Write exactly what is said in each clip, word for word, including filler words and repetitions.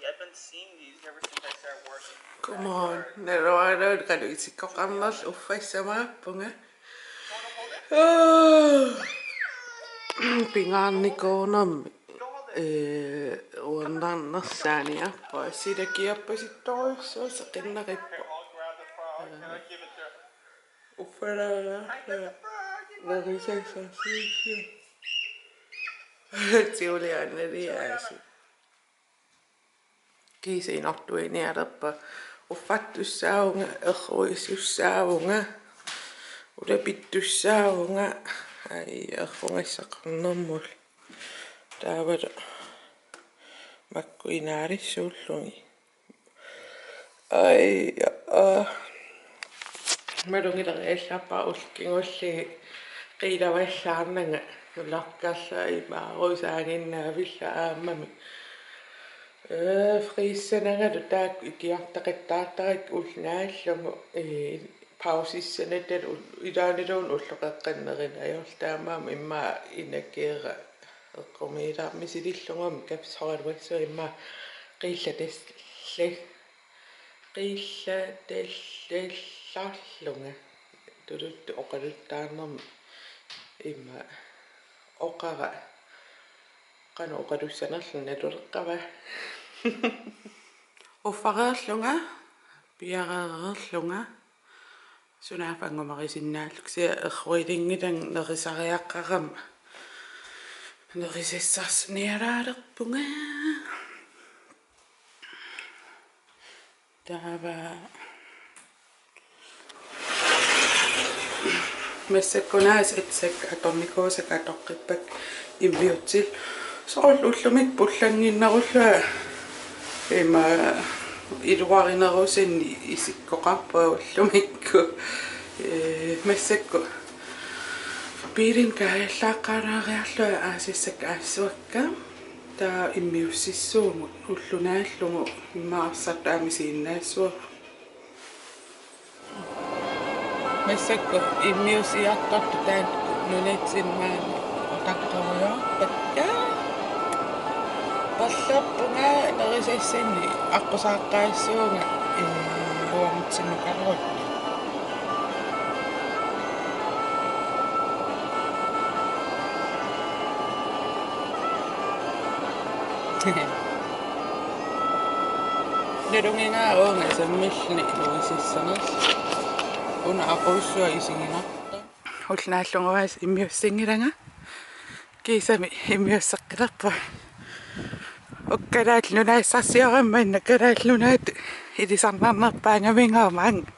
I've been seeing these ever since I started working. Come on, naluaraluunniit qanoq isikkoqarnerlugu uffassamaappunga. Pingaarnikuunermi, ee, uernarnersaaniarpunga, silakiarpasittorujussuaq seqinnarippoq. Uffalaarlunga nerisassarsiussua. Tiguliaannaliaasi. Kiisa inortuinialerpunga, uffattussaavunga, erruisussaavunga, ulapittussaavunga, ai, errugassaqarnermut. Taavalu makku inaalissuullugit. Ai, aa. Malunngilara, allappa ullut kingulliit qiilavallaarnanga, ulakkarlaa imaarusaaginnaavilla aammami. Ee, frissanangalu taakku ikiortaqattaartarakku ulloq naallugu, ee, pausissanatalu ul-, ilaanniluunniit ulloqeqqannerinajoorlu, taamaammat immaqa inakeera eqqumiilaarmat misilillugummi kapsoraluassuunga immaqa qiillatalli-, qiillatallallarlunga. Tuluttut oqaluttaarnermi immaqa oqara qanoq oqalussanerluni naluleqqava. Uffareerlunga, piareerlunga, sunaaffa angumarisinnaallugu, kisianni erruilinnginnama nerisariaqarama nerisassarsiornialaalerpunga. Taava massakkut una aatsaat atornikuusakka atoqqippakka immiussillugu. Soorlu ullumikkut pullannginnerullunga, ima iluarinerusannik isikkoqarpunga ullumikkut. Ee, massakkut biilinik kaajallaqqaalaariarlunga aasassakka aassuakka. Taava immiussissuugut ulloq naallugu immaqa arsartut aamma isiginnaassuugut. Massakkut immiussiartortut taakku nunatsinni maani utaqqirujoorpakka. Perlerpunga nerisassannik aqqusaaqqaassuunga, ee, uagutsinnut karuut. Nalunngilara uunga sammilluni nuisissanerlugu. Una aqussuaq isiginartoq. Ulloq naallugu aasiit immiussinngilanga. Kiisami immiusseqqilerpunga. Uku Kalaallit Nunaat sassarsiorama manna Kalaallit Nunaata ilisarnarnerpaangaminnga maanga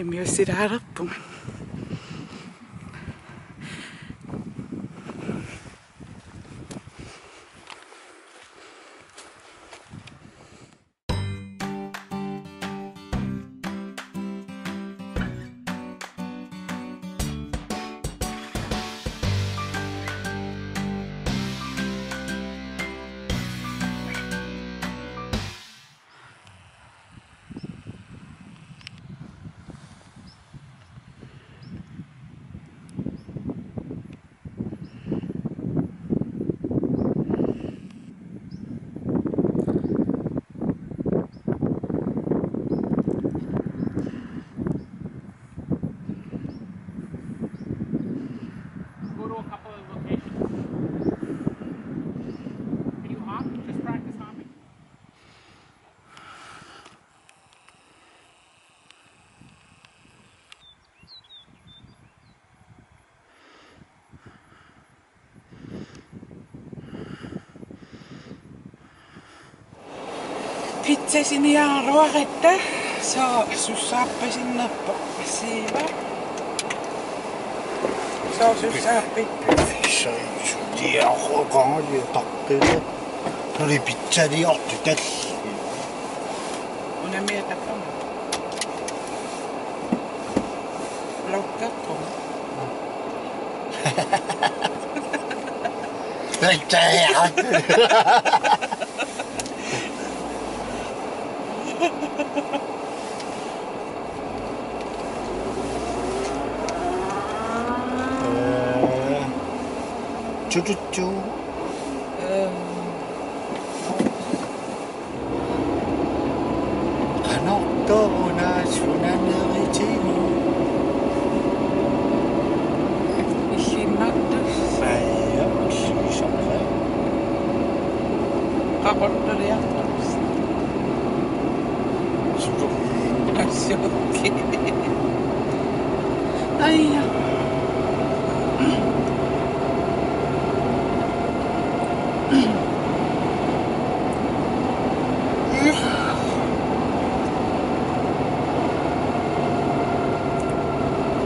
immiussilaalerpunga. Go to a couple of locations. Can you hop? Just practice hopping. Pizza siniaraluaratta, sooq sussaappasinnerpa siiva? Sooq sussaappit? Sooq sussiaroqangali taqqila. Tuli pizzaliortut talli. Unammiattaarpunga. Bloggerpunga. Pizzalia. Ee, tututu. Ee. Nortoruna sunaneritigu. Illinnartussaq. Aja, illigisarpaa. Qaqortuliartussaq. Susoq. Susoq. Aja.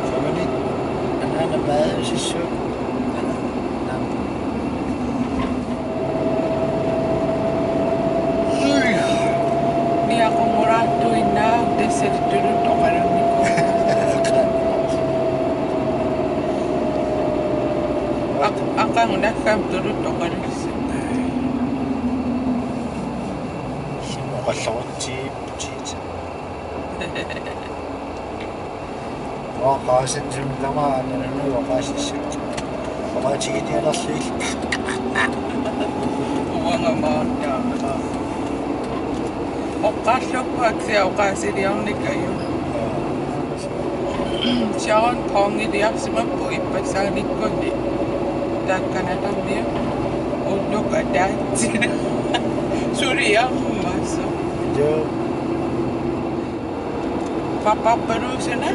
Soorunami anaana paasissut. Niaqumuraattuinnaa tassa tuluttut oqalunnikuuvoq. Aq-, aqagu naggam tuluttut oqalussat. Oqalussaatit. Oqaasinsunnerma anananu oqaasissat. Oqaatiginialerlugu. Uanga maanna. Oqaallukku aksia oqaasiliornikuuvoq. Sharon pongiliarsimapput ippassaanikkuni. Taakkanatammia. Ulluk ataatsi. Suliarmasoq. Joo. Papapalooq suna?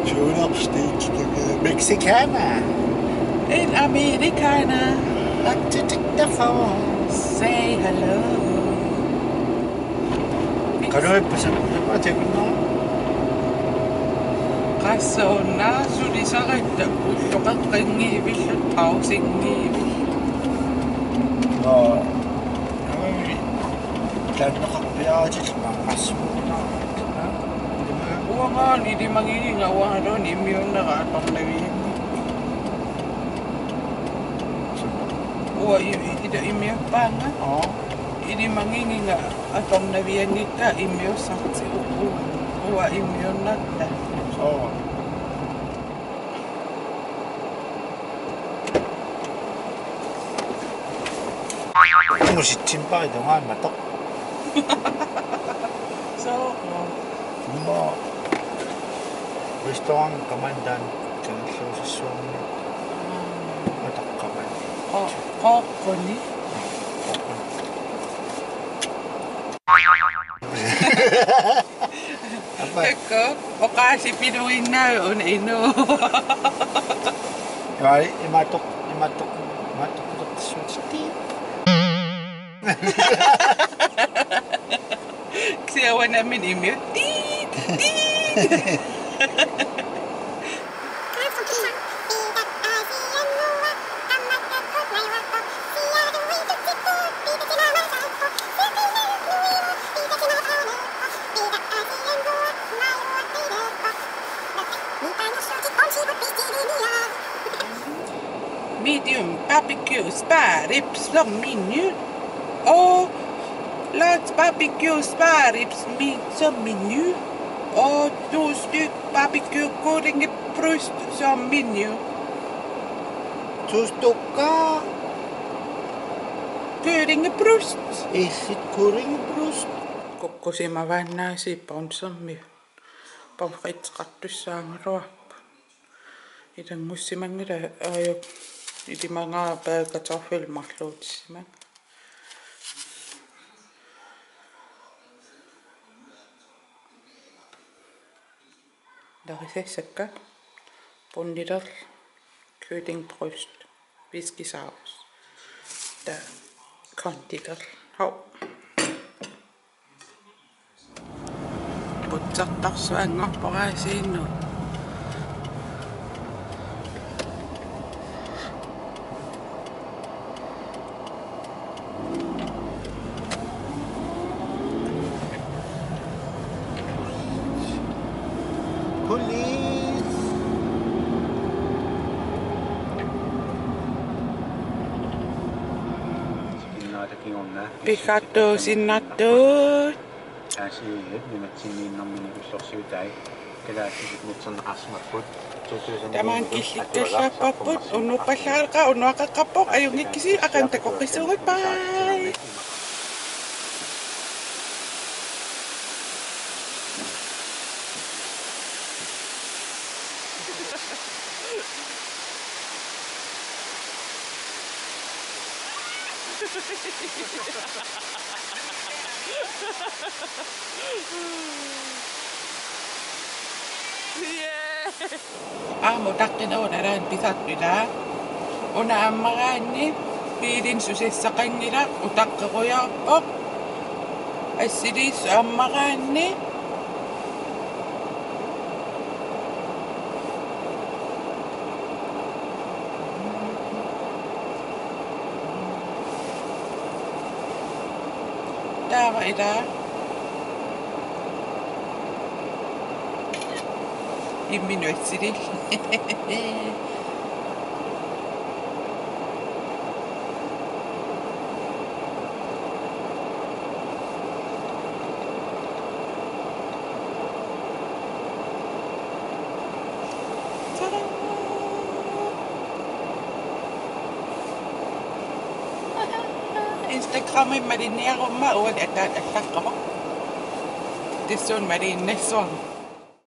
Suna States, Mexicana. En Americana. Like to take the phone. Say hello. Kan du ikke på sådan en måde, tænker du? Qasornaa sulisaratta ulloqeqqinngivilluni pausinngivilluni. Nå. Tlanneqarpiaraatit maqqassuunaa. Uangaana ilimagigiga uangaluunniit immiunnera atornavianngikkaa. Uanga i-, i-, ila immiuppaannga. Aa. Ilimagigiga atornavianngikkaa immiussartik uanga. Uanga immiunnertaa. Soo. Musitsin pai tungaannato. Soo. Mo. Restaurant kamandan kanilluusissuarni. Mataqqaman. Qo-, qoqquni. Qoqquni. Apa? Takku, oqaasii piluinnaa una inu. Ai, imaattoq, imaattoq, imaattoq, imaattoq. Kisianni uanga nammineq immiut. Tiit, tiit. Medium barbecue spare ribs som menu. Og large barbecue spare ribs mi-, som menu. Og to styk barbecue kyllingebryst som menu. To stykker kyllingebryst. Is it kyllingebryst? Kukkusimavaannaa sipponsermi. Pomfritseqartussaagaluarpoq. Ilanngussimanngilaq, aajuku ilimagaara baget kartoffelit marluutissimanga. Larisassakka bunnilerlugu kyllingebryst, fiskesaus. Taava kondilerlugu. Hov. Putsartarsuanngorpoq aasiinnut. Police. Pigattuusinnartut. Aasiit nunatsinniinnarmini ullorsiutai kalaallisut nutserneqarsimapput. Tamaani killikkallarparput, unnuuppallaraluaqaaq, unnuaqeqqarpoq, ajunngikkisi, aqagu takoqqissuugut, bye. Yeah. Aamma utaqqinerup nalaani pisartoq ilaa. Una ammaraanni biilini susassaqanngilaq, utaqqerujoorpoq. Assiliissut ammaraanni. Taava ilaa. Imminut assiliill. Tada! Instagramimi malinniaruma uani ataata allaqqavoq. Tassuuna malinnassuarnik.